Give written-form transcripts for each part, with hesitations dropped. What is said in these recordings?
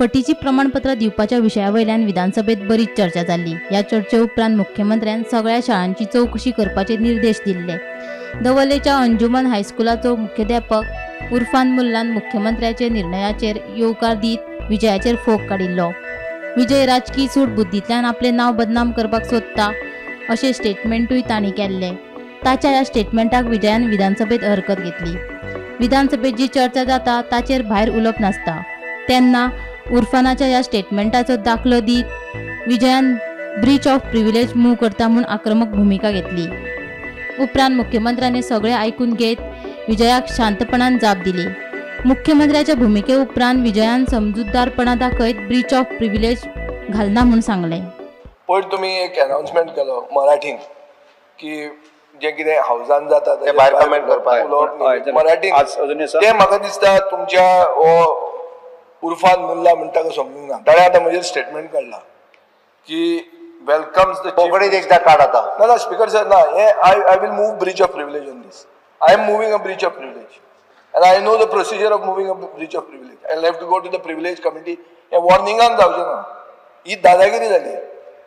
फटीची प्रमाणपत्रां दिवपाच्या विशया वयल्यान विधानसभेत बरीच चर्चा जाल्ली. ह्या चर्चे उपरांत मुख्यमंत्र्यान सगळ्या शाळांची चवकशी करपाचे निर्देश दिल्ले. दवर्लेच्या अंजुमन हायस्कुलाचो मुख्याध्यापक उर्फान मुल्लान मुख्यमंत्र्याच्या निर्णयाचेर येवकार दीत विजयाचेर फोग काडिल्लो. विजय राजकी सूटबुद्धींतल्यान आपलें नांव बदनाम करपाक सोदता अशें स्टेटमेंटूय तांणी केल्लें. ताच्या ह्या स्टेटमेंटाक विजयान विधानसभेत हरकत घेतली. विधानसभेत जी चर्चा जाता ताचेर भायर उलोवप नासता. तेन्ना उर्फानाच्या ह्या स्टेटमेंटाचो दाखलो दीत विजयान ब्रीच ऑफ प्रिविलेज मूव करता म्हूण आक्रमक भुमिका घेतली. उपरांत मुख्यमंत्र्यांनी सगळें आयकून घेत विजयाक शांतपणान जाप दिली. मुख्यमंत्र्याच्या भुमिके उपरांत विजयान समजूतदारपणा दाखयत ब्रीच ऑफ प्रिविलेज घालना म्हूण सांगलें. पयर तुमी एक अनाउन्समेंट केलो मराठीन की जे कितें हावजान जाता ते भायर कमेंट करपाक मराठीन, तें म्हाका दिसता तुमच्या हो उर्फान मुल्ला म्हणटा तो समजूंक ना. ताणें आतां म्हजेर स्टेटमेंट काडला की वेलकम्स the कोंकणीत एकदां काड आतां. ना ना स्पीकर सर ना, हे I will move breach of privilege on this. I am moving a breach of privilege and I know the procedure of moving a breach of privilege. I have to go to the privilege committee. हें वॉर्निंगान जावचें ना, ही दादागिरी जाली.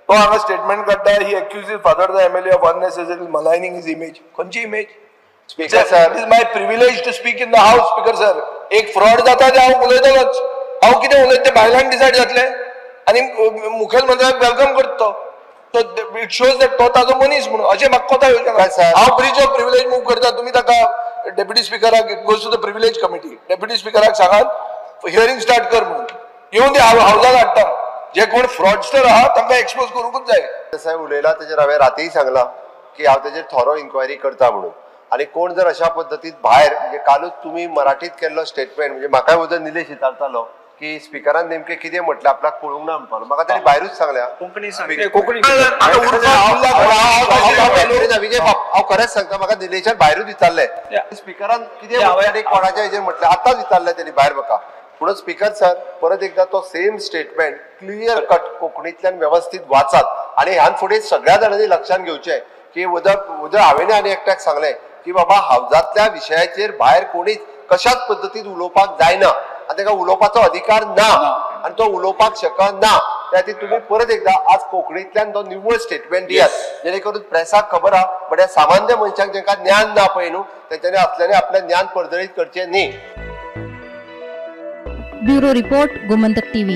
तो हांगा statement काडटा, he accuses father the MLA of unnecessary maligning his image. खंयची image? Speaker sir, it is my privilege to speak in the house. Speaker sir, एक फ्रॉड जाता तें हांव उलयतलोच. हांव कितें उलयता तें भायल्यान डिसायड जातलें आनी मुखेलमंत्र्याक welcome करता तो. It shows that तो ताजो मनीस म्हणून अशें म्हाका कोता येवचें ना. हांव ब्रीच ऑफ प्रिविलेज मूव करता, तुमी ताका डेप्युटी स्पिकराक, it goes to the privilege committee, deputy स्पिकराक सांगात हियरींग स्टार्ट कर म्हणून. येवन ते हावजान हाडटा. जे कोण फ्रॉडस्टर आहा तांकां एक्सपोज करूंकूच जाय. साहेब उलयला तेजेर हांवें रातीय सांगलां की हांव तेजेर थोरो इन्क्वायरी करता म्हणून. आनी कोण जर अशा पद्दतीन भायर, म्हणजे कालूच तुमी मराठीत केल्लो स्टेटमेंट, म्हणजे म्हाकाय वचून निलेश विचारतालो की स्पिकरान नेमकें कितें म्हटलें आपल्याक कळूंक ना म्हणपाक. म्हाका ताणें भायरूच सांगल्या कोंकणी कोंकणी. विजय बाब, हांव खरेंच सांगता, म्हाका निलेशान भायरूच विचारलें स्पिकरान कितें म्हटलें, कोणाच्या हेजेर म्हटलें, आतांच विचारलें तेणी भायर म्हाका. म्हणून स्पीकर सर परत एकदा तो सेम स्टेटमेंट क्लियर कट कोंकणींतल्यान वेवस्थीत वाचात. आनी ह्यान फुडें सगळ्या जाणांनी लक्षांत घेवचें की उदक हांवें आनी एकट्याक सांगलें की बाबा हावजांतल्या विशयाचेर भायर कोणीच कशाच पद्दतीन उलोवपाक जायना आनी ताका उलोवपाचो अधिकार ना आनी तो उलोवपाक शकना. त्या खातीर तुमी परत एकदा आज कोंकणींतल्यान तो निव्वळ स्टेटमेंट दियात, जेणे करून प्रेसाक खबर आहा, बट ह्या सामान्य मनशांक जेंकां ज्ञान ना पळय न्हू तेंच्यांनी असल्यांनी आपलें ज्ञान पर्जळीत करचें न्ही. Bureau report, Gomantak TV.